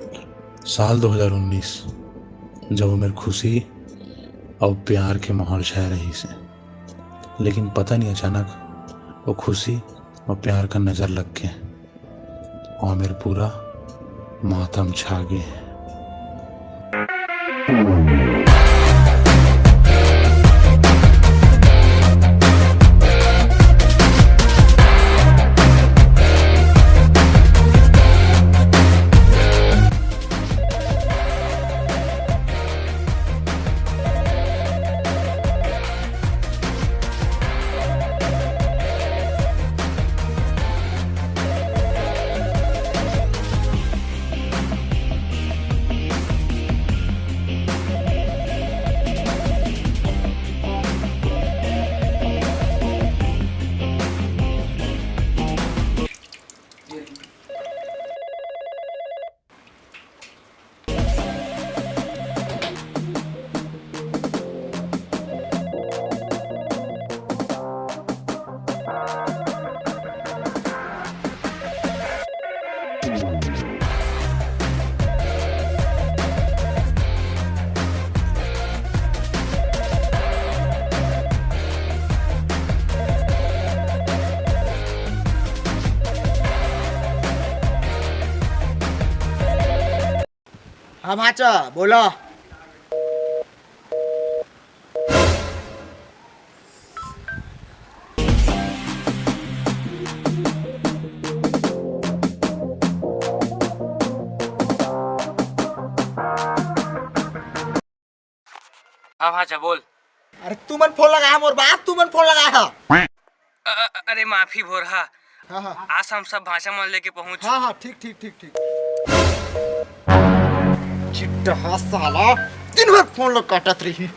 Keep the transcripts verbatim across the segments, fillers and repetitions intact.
साल दो हज़ार उन्नीस, जब वो मेर खुशी अउ प्यार के माहौल छाए रहिस हे, लेकिन पता नहीं अचानक वो खुशी अउ प्यार का नजर लग के अउ मेर पूरा मातम छा गे हे। हाँ भाचा, बोला। हाँ भाचा, बोल। अरे तुमन फोन लगाया मोर बाप, तुमन फोन लगाया। अ-, अ-, अरे माफी भोरहा। हाँ, हाँ। आज हम सब भाचा मन लेके पहुँच। हाँ, हाँ, ठीक, ठीक, ठीक, ठीक। चिट्टा साला, दिन भर फोन ला काटत रही।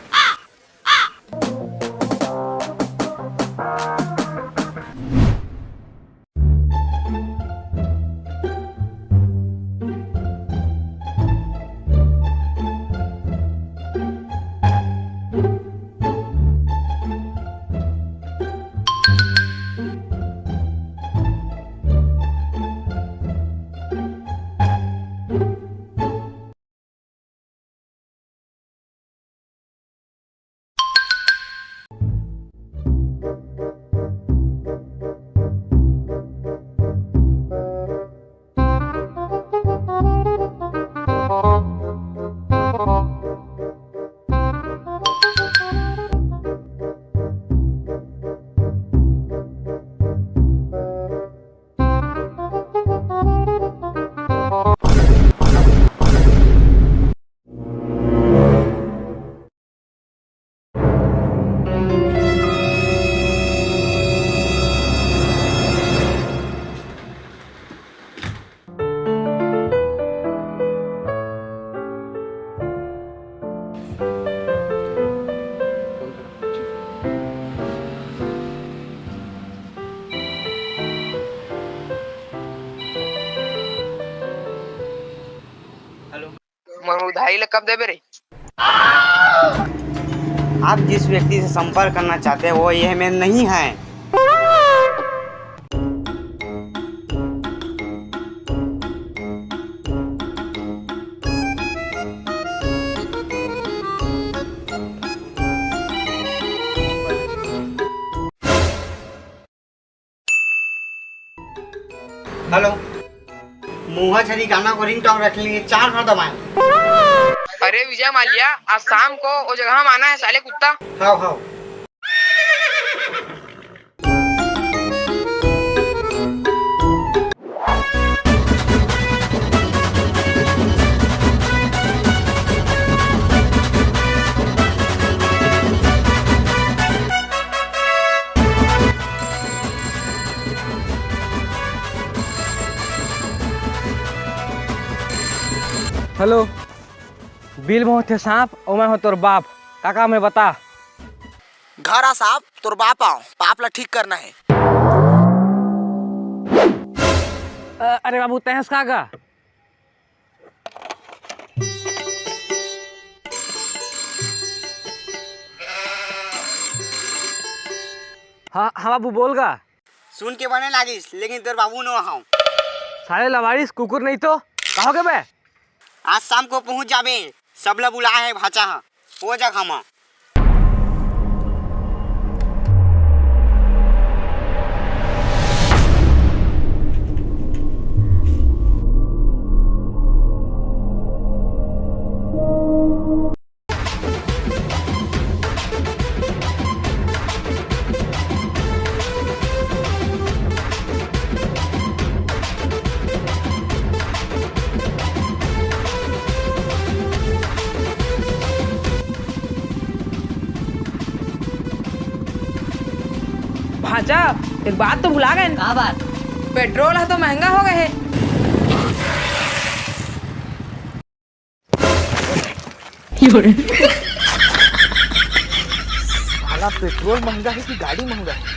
हेलो। मैं उधारी ला कब देबे रे? आप जिस व्यक्ति से संपर्क करना चाहते हैं, वो यह में नहीं है। हेलो। मुहा छरी गाना को रिंगटोन रख लेंगे, चार बार दबाएं। अरे विजय माल्या, आज शाम को वो जगह हम आना है, साले कुत्ता। हाव, हाव। हेलो, बिल में होथे सांप, ओमे हो तोर बाप, का काम है बता? घर आ सांप, तोर बाप आव, पाप ला ठीक करना है। अ-, अरे बाबू, तैं हस का गा? हाँ, हाँ बाबू, बोल गा। सुन के बने लागिस, लेकिन तोर बाबू नो हव। साले लवारिस कुकुर नहीं तो, का हो गे बे? आज शाम को पहुंच जाबे, सबला बुलाए हे भांचा ह, ओ जगह म। भांचा, एक बात तो भुला गए। का बात? पेट्रोल ह तो महंगा हो गए हे। साला पेट्रोल महंगा है कि गाड़ी महंगा है?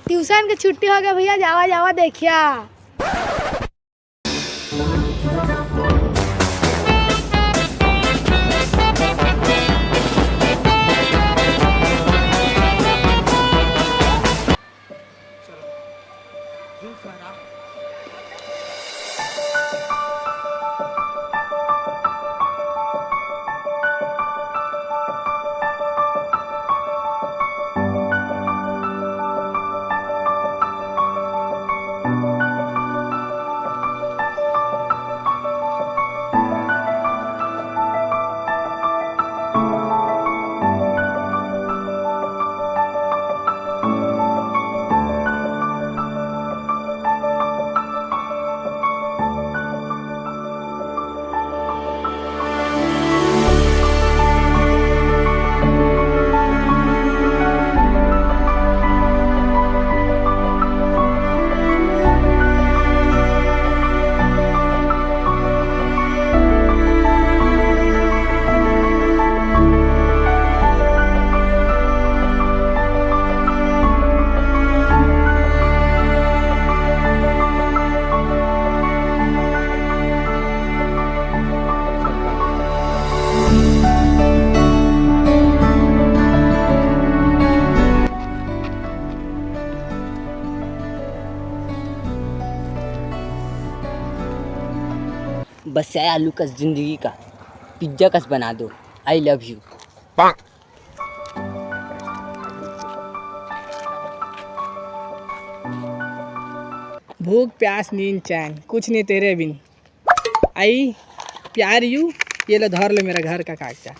ट्यूशन के छुट्टी हो गया भैया, जावा जावा देखिया। बस आलू कस जिंदगी का पिज्जा कस बना दो। I love you। भूख प्यास नींद चैन कुछ नहीं तेरे बिन। I प्यार you। ये लो धर लो मेरा घर का कागजा।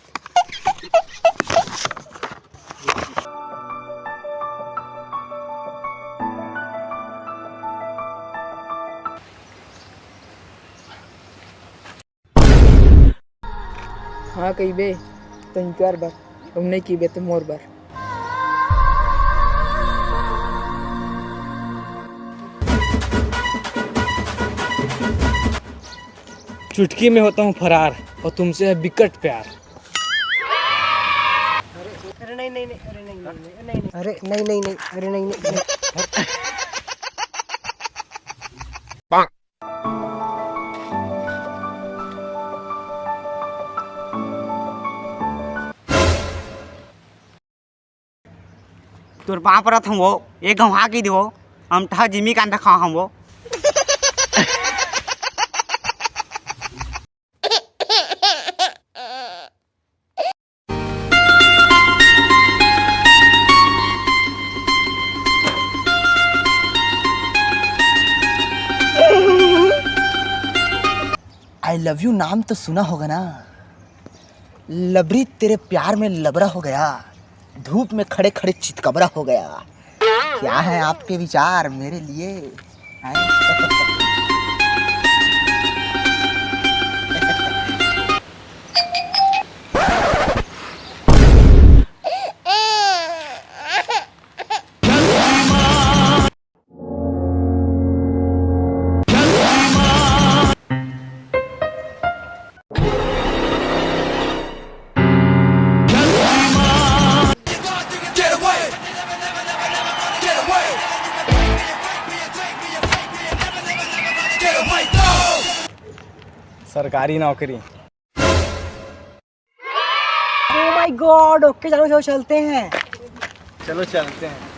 हाँ कहिबे तो इनकार बर, अउ नहीं कहिबे तो मोर बर। चुटकी में होता हूँ फरार और तुमसे है बिकट प्यार। अरे नहीं नहीं नहीं, अरे नहीं नहीं नहीं, अरे नहीं नहीं। अरे नहीं नहीं नहीं, अरे नहीं नहीं नहीं। तोर पाँव परत हूँ वो, एक घाव हाँकी दिवो, हम ठा जिमी कांदा खा हम वो। आई लव यू नाम तो सुना होगा ना? लबरी, तेरे प्यार में लबरा हो गया, धूप में खड़े खड़े चितकबरा हो गया। क्या है आपके विचार मेरे लिए? हैं? सरकारी नौकरी। Oh my God, OK, चलो, चलो, चलते हैं। चलो, चलते हैं।